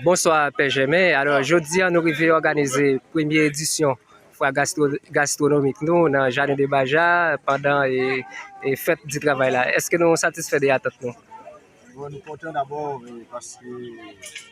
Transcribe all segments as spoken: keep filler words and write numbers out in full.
Bonswa, Pè Jèmen. Alò, jodi a, nou rive òganize premye edisyon fwa gastro-, gastwonomik nou nan Jaden de Baja pandan e, e fèt di travay la. Èske nou satisfè de atant nou? Bon, nou kontan dabò, eh, paske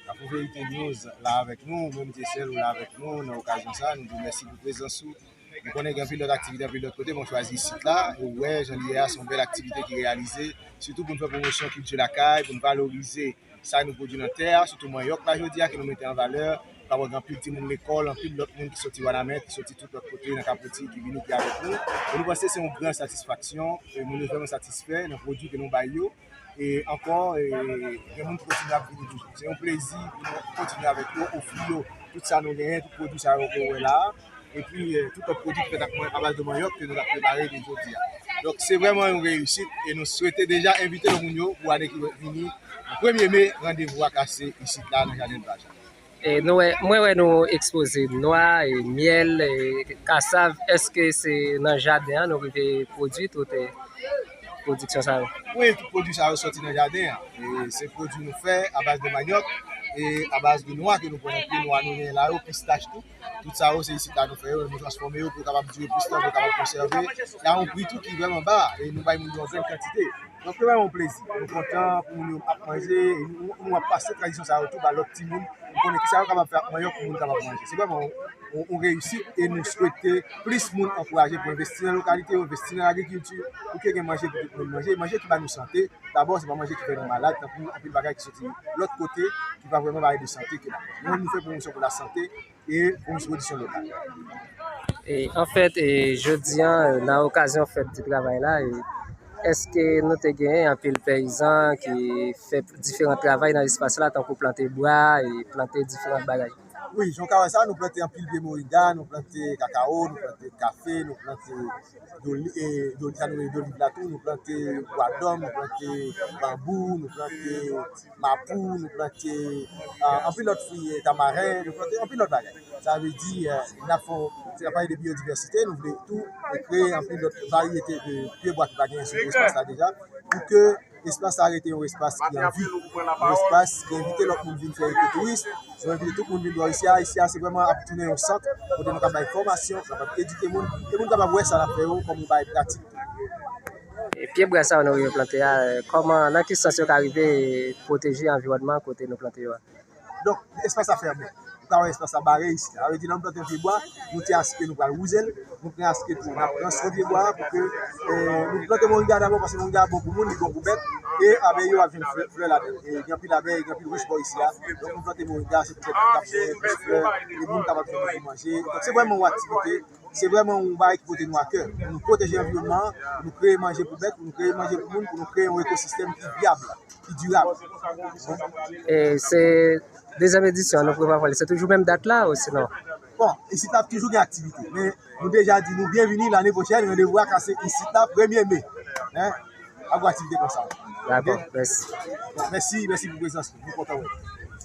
Kafou Verite News la avèk nou, menm Dyesèl ou la avèk nou nan okazyon sa, nou di w mèsi pou prezans ou. Nou konnen gen anpil lòt aktivite anpil lòt kote, men w chwazi isit la, e w wè jan li ye a, se yon bèl aktivite ki reyalize, sitou pou n fè pwomosyon kilti lakay, pou n valorize sa nou pwodui nan tè a, sitou manyòk la jodi a ke nou mete an valè, pa wè gen anpil timoun lekòl, anpil lòt moun ki soti Wanament, ki soti tout lòt kote nan Kapoti, ki vini, ki avèk nou. E nou panse se yon gran satisfaksyon, e moun yo vrèman satisfè nan pwodui ke nou bay yo. E ankò, e, gen moun ki kontinye ap vini toujou. Se yon plezi pou nou kontinye avèk yo, ofri yo tout sa nou genyen, tout pwodui sa yo ke w wè la a. Epi, e, tout lòt pwodui ki fèt ak mwen, a baz de manyòk ke nou t ap prepare de jodi a. Donk, se vrèman yon reyisit e nou swete deja envite lòt moun yo pou ane ki vini. Premye me, randevou a kase isit la nan Jaden Baja. E nou wè, mwen wè nou ekspoze nwa, e myèl, e kasav. Èske se nan jaden an nou rive pwodui tout, e, pwodiksyon sa yo? Wi, tout pwodui sa yo soti nan jaden an. E se pwodui nou fè a baz de manyòk e a baz de nwa ke nou pran nan pye nwa nou genyen la yo, pistach tou. Tout sa yo, se isit la nou fè yo, nou transfòme yo pou yo kapab dire plis tan, pou yo kapab konsève. Y a yon pri tou ki vrèman ba e nou bay moun yo an grenn kantite. Donk, se vrèman yon plezi. Nou kontan pou moun yo ap manje, e nou, nou ap pase tradisyon sa yo tou ba lòt timoun, pou konnen kisa yo kapab fè ak manyòk pou moun kapab manje. Se vrèman yon, yon, yon reyisit e nou swete plis moun ankouraje pou envesti nan lokalite yo, envesti nan lagrikilti, pou ke gen manje pou tout moun manje, e manje ki ba nou sante. Dabò, se pa manje ki fè nou malad, tankou anpil bagay ki soti lòt kote, ki pa vrèman bay de sante ke la. Nou, nou fè pwomosyon pou lasante e pwomosyon pwodiksyon lokal. E, anfèt, e, jodi a, nan okazyon fèt di travay la, e, èske nou te genyen anpil peyizan ki fè diferan travay nan espas la, tankou plante bwa e plante diferan bagay? Wi, jan w ka wè sa, nou plante anpil pye moringa, nou plante kakao, nou plante kafe, nou plante doli-, e, doli-, sa nou rele doliv la tou, nou plante bwadòm, nou plante banbou, nou plante mapou, nou plante, ah, anpil lòt fwi, e, tamaren, nou plante anpil lòt bagay. Sa vle di, e, n ap fè, se ap pale de biyodivèsite, nou vle tou kreye anpil lòt varyete de pye bwa ki pa genyen sou espas la deja, pou ke espas sa rete yon espas ki an vi, yon espas ki envite lòt moun vin fè ekotouris, nou envite tout moun vin bò isi a. Isi a, se vrèman ap tounen yon sant kote nou ka bay fòmasyon, kapab edike moun, e moun kapab wè sa n ap fè yo kòm yon bagay pratik. E pye bwa sa yo nou rive plante a, e, kòman, nan ki sans yo ka rive pwoteje anviwònman kote nou plante yo a? Donk, espas la fèmen. Ou ka wè espas la bare isi. Sa vle di, lè nou plante yon pye bwa, nou te asike nou pral wouze l, nou te asike tou, n ap pran swen pye bwa a pou ke, e, nou plante moringa dabò, paske moringa a bon pou moun, li bon pou bèt, e abèy yo ap jwenn flè, flè ladan l. E gen anpil abèy, gen anpil wouch bò isi a. Donk, nou plante moringa, se poutèt nou kab jwenn plis flè, e moun kapab jwenn pou manje. Donk, se vrèman yon aktivite, se vrèman yon bagay ki pote nou a kè. Pou nou pwoteje anviwònman an, pou nou kreye manje pou bèt, pou nou kreye manje pou moun, pou nou kreye yon ekosistèm ki vyab, ki dirab. E se dezyèm edisyon an, nou prevwa fè li, se toujou menm dat la, osinon? Bon, isit la ap toujou gen aktivite, men nou deja di nou byenvini lane pwochèn, randevou a kase isit la, premye me. Hein? Ap gen aktivite konsa. Dakò, mèsi. Mèsi, mèsi pou prezans nou, nou kontan wè nou.